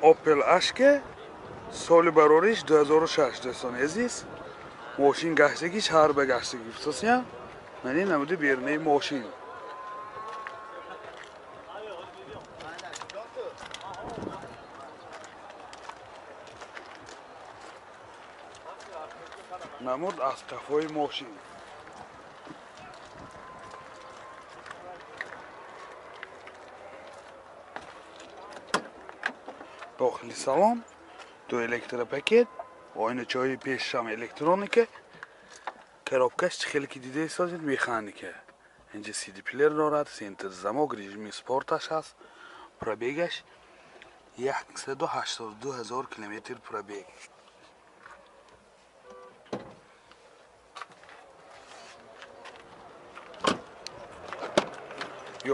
Opel Ashke соли барориш 2006 дӯстони азиз. Мошин гаштагиш ҳар ба гаштагӣ гуфтосиям. Мани намуди берунаи мошин. Намуд аз қафои мошин. Дохили салон ду электропакет, оиначаҳои пешам электроника, коробкаш чӣ хеле ки дида истодед механика. Инҷа CD плеер дорад, центр замок, режими спорташ ҳаст, пробегаш 182 000 километр пробег.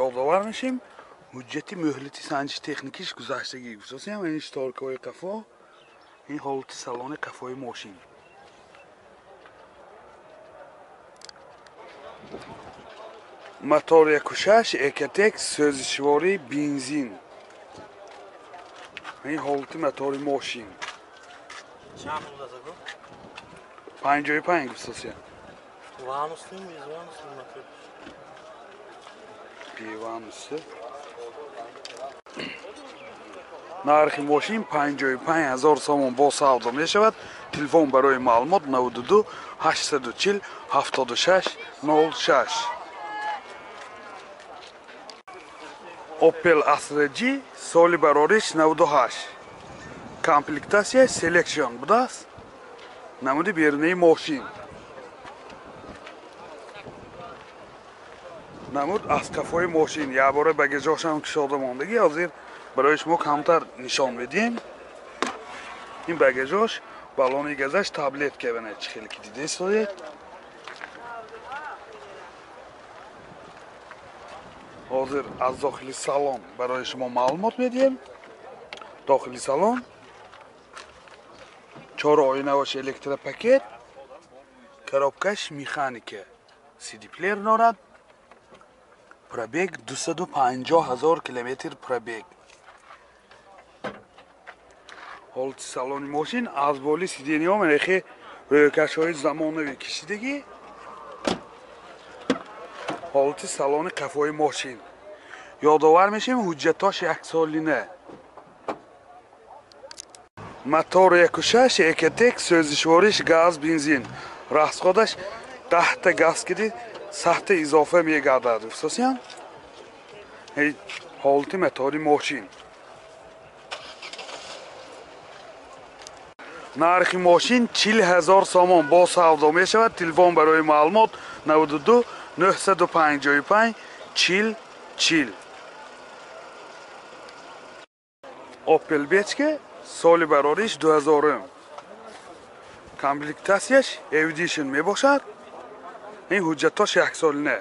Ёдовар мешем, ҳуҷҷати муҳлати санҷиши техникиш гузаштагӣ гуфтосиям. Ин шторкаҳои қафо, ин ҳолати салони қафои мошин. Мотор 1.6 Экотек, сӯзишворӣ бензин. Ин ҳолати мотори мошин. Чанд пул даса гу? 55 гуфтосиям. Вануслим, безвануслим мотор. Бевануси. Нархи мошин 55 000 сомон бо савдо мешавад. Телефон барои маълумот 92 840 76 06. Opel Astra G соли барориш 98. Комплектатсия Selection будааст. Намуди берунаи мошин. Намуд аз қафои мошин. Як бора багажошам кушода мондагӣ. Ҳозир барои шумо камтар нишон медиҳем. Ин багажош, баллони газаш таблетка, бана чӣ хеле ки дида истодед. Ҳозир аз дохили салон барои шумо маълумот медиҳем. Дохили салон чор оинавош электропакет, коробкаш механика, CD плеер дорад, пробег 250 000 километр пробег. Ҳолати салони мошин аз боли сидениҳо мерехи рӯйкашҳои замонавӣ кишидагӣ. Ҳолати салони қафои мошин. Ёдовар мешем, ҳуҷҷатош яксолина. Мотор 1.6 Экотек, сӯзишвориш газ, бензин. Расходаш 10 газ киди сахта изофа мегардад. Гуфтосиям? Ҳолати мотори мошин. Нархи мошин 40 000 сомон бо савдо мешавад. Телефон барои маълумот 92 955 40 40. Opel Bechke соли барориш 2000. Комплектатсияш Edition мебошад. Ин ҳуҷҷатош яксолина.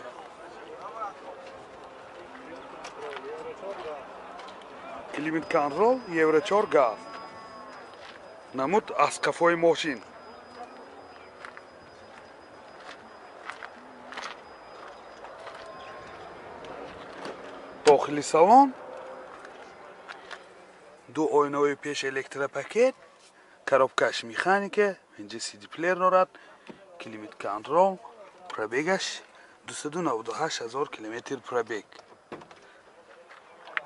Климат контрол, Евро 4 газ. Намуд аз қафои мошин. Дохили салон ду оинаҳои пеш электропакет, коробкаш механика, инҷа CD плеер дорад, климат контрол, пробегаш 298 000 километр пробег.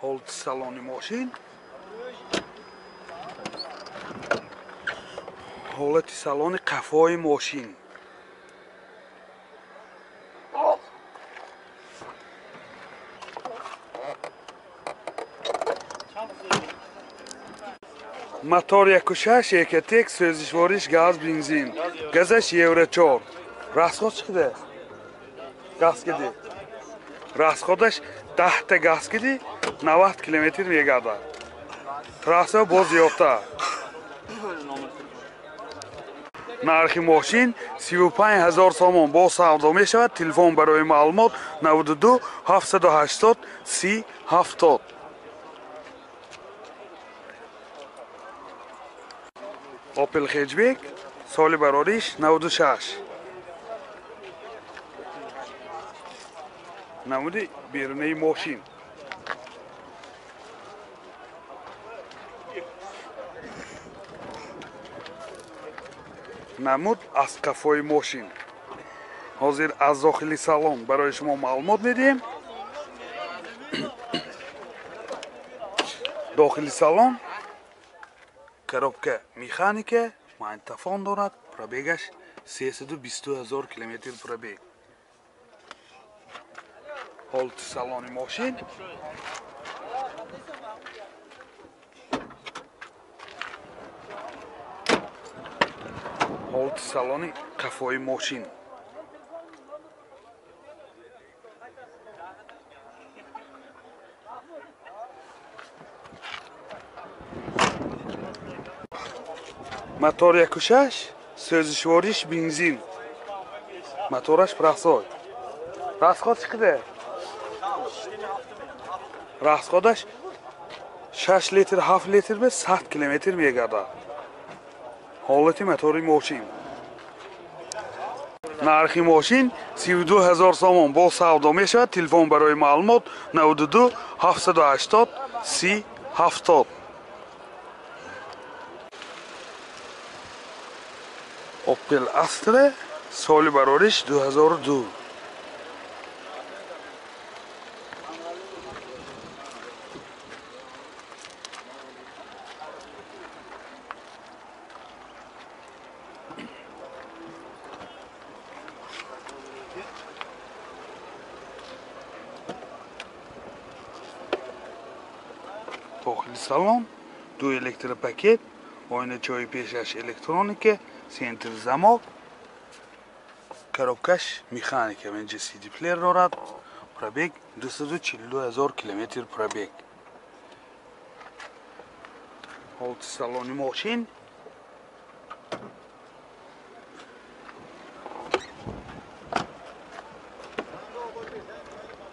Ҳолати салони мошин. Ҳолати салони қафои мошин. Мотор 1.6 Экотек, сӯзишвориш газ, бензин. Газаш Евро 4. Расход чӣ қадар? Газ киди. Расходаш 10 газ киди 90 километр мегардад. Трасса боз зиёдтар. Нархи мошин 35 000 сомон бо савдо мешавад. Телефон барои маълумот 92 780 30 70. Opel Hatchback Соли барориш 96. Намуди берунаи мошин. Намуд аз қафои мошин. Ҳозир аз дохили салон барои шумо маълумот медиҳем. Дохили салон коробка механика, магнитофон дорад, пробегаш 322 000 километр пробег. Ҳолати салони мошин. Ҳолати салони қафои мошин. Мотор 1.6, сӯзишвориш бензин. Мотораш прасой. Расход чӣ қадар? Расходаш 6 литр, 7 литр ба 100 километр мегардад. Ҳолати мотори мошин. Нархи мошин 32 000 сомон бо савдо мешавад. Телефон барои маълумот 92 780 30 70. Opel Astra соли барориш 2002. Дохили салон ду электропакет, оиначаҳои пешаш электроника, центр замок, коробкаш механика, инҷа CD плеер дорад, пробег 242 000 километр пробег. Ҳолати салони мошин.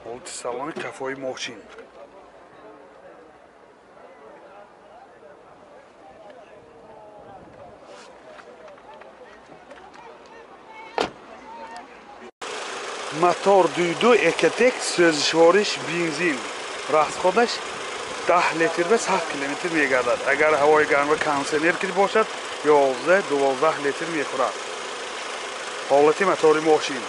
Ҳолати салони қафои мошин. Мотор 2.2 Ecotec, сӯзишвориш бензин. Расходаш 10 литр ба 100 километр мегардад. Агар ҳавои гарм ва кондиционер ки бошад, 11-12 литр мехӯрад. Ҳолати мотори мошин.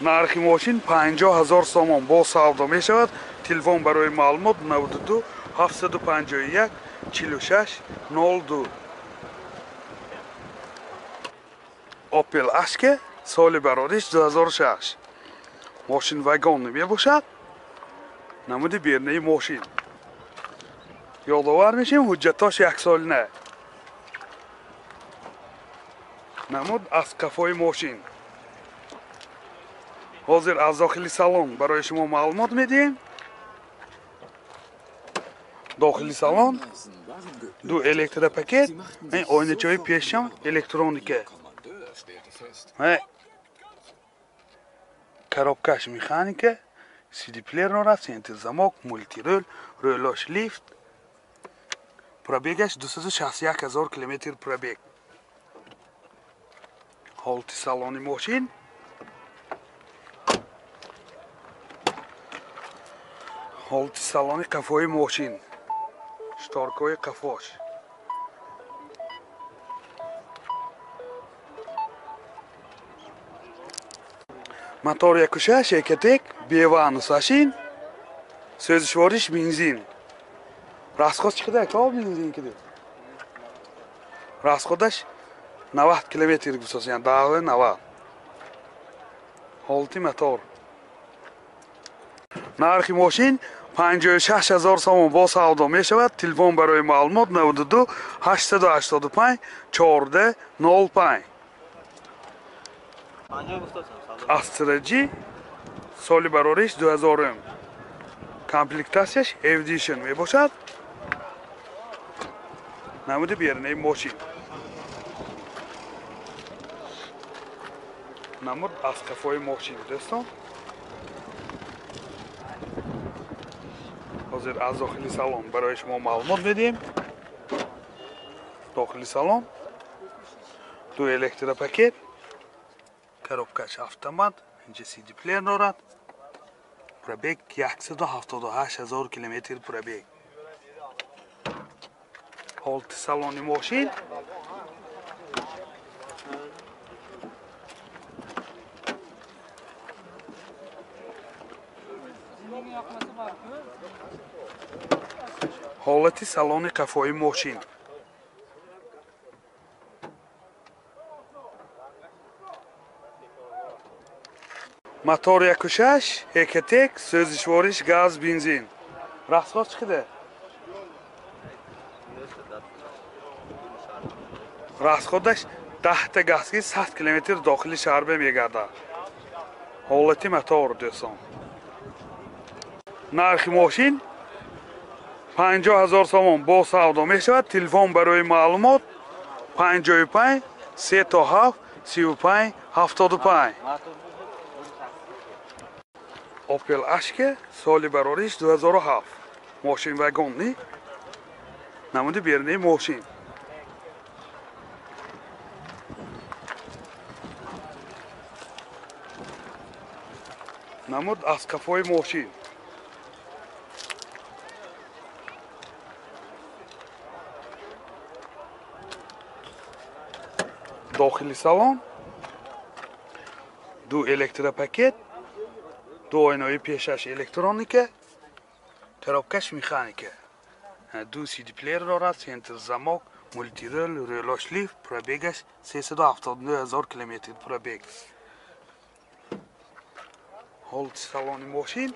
Нархи мошин 50 000 сомон бо савдо мешавад. Телефон барои маълумот 92 751 46 02. Opel Astra соли барориш 2006. Мошин вагон мебошад. Намуди бернаи мошин. Ёдовар мешем, ҳуҷҷатош яксолина. Намуд аз қафои мошин. Ҳозир аз дохили салон барои шумо маълумот медиҳем. Дохили салон ду электропакет, оиначаҳои пешам электроника. Коробкаш механика, CD плеер дорад, центр замок, мултирол, рӯлош лифт. Пробегаш 261 000 километр пробег. Ҳолати салони мошин. Ҳолати салони қафои мошин. Шторкаҳои қафош. Мотор 1.6 Ecotec, беванусашин, сӯзишвориш бензин. Расход чӣ қадар ко бензин киди? Расходаш 90 километр гусос, яъне 90. Ҳолати мотор. Нархи мошин 56 000 сомон бо савдо мешавад. Телефон барои маълумот 92 885 14 05. Astra G соли барориш 2000. Комплектатсияш Edition мебошад. Намуди берунаи мошин. Намуд аз қафои мошин дӯстон. Ҳозир аз дохили салон барои шумо маълумот медиҳем. Дохили салон Ду электропакет, коробкаш автомат, инҷа CD плеер дорад. Пробег 178 ҳазор километр пробег. Ҳолати салони мошин. Ҳолати салони қафои мошин. Мотор 1.6, Экотек, сӯзишвориш газ, бензин. Расход чӣ қадар? Расходаш 10 газки 100 километр дохили шаҳр мегардад. Ҳолати мотор дӯстон. Нархи мошин 50 ҳазор сомон бо савдо мешавад. Телефон барои маълумот 55 37 35 75. Opel Ashke соли барориш 2007. Мошин вагонни. Намуди берунаи мошин. Намуд аз қафои мошин. Дохили салон ду электропакет, ду оинаи пешаш электроника, коробкаш механика, ду CD плеер дорад, центр замок, мультирул, релош лифт, пробегаш 379 ҳазор километр пробег. Ҳолати салони мошин,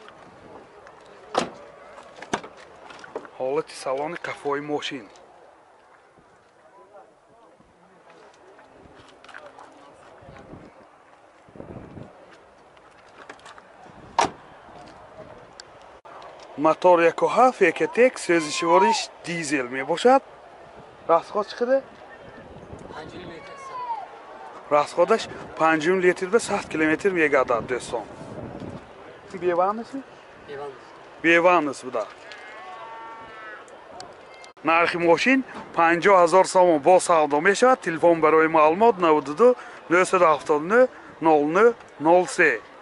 ҳолати салони қафои мошин. Мотор 1.7 Экотек, сӯзишвориш дизел мебошад. Расход чӣ қадар? Расходаш 5 литр ба 100 километр мегардад дӯстон. Беванус? Беванус буда. Нархи мошин 50 ҳазор сомон бо савдо мешавад. Телефон барои маълумот 92 979 09 03.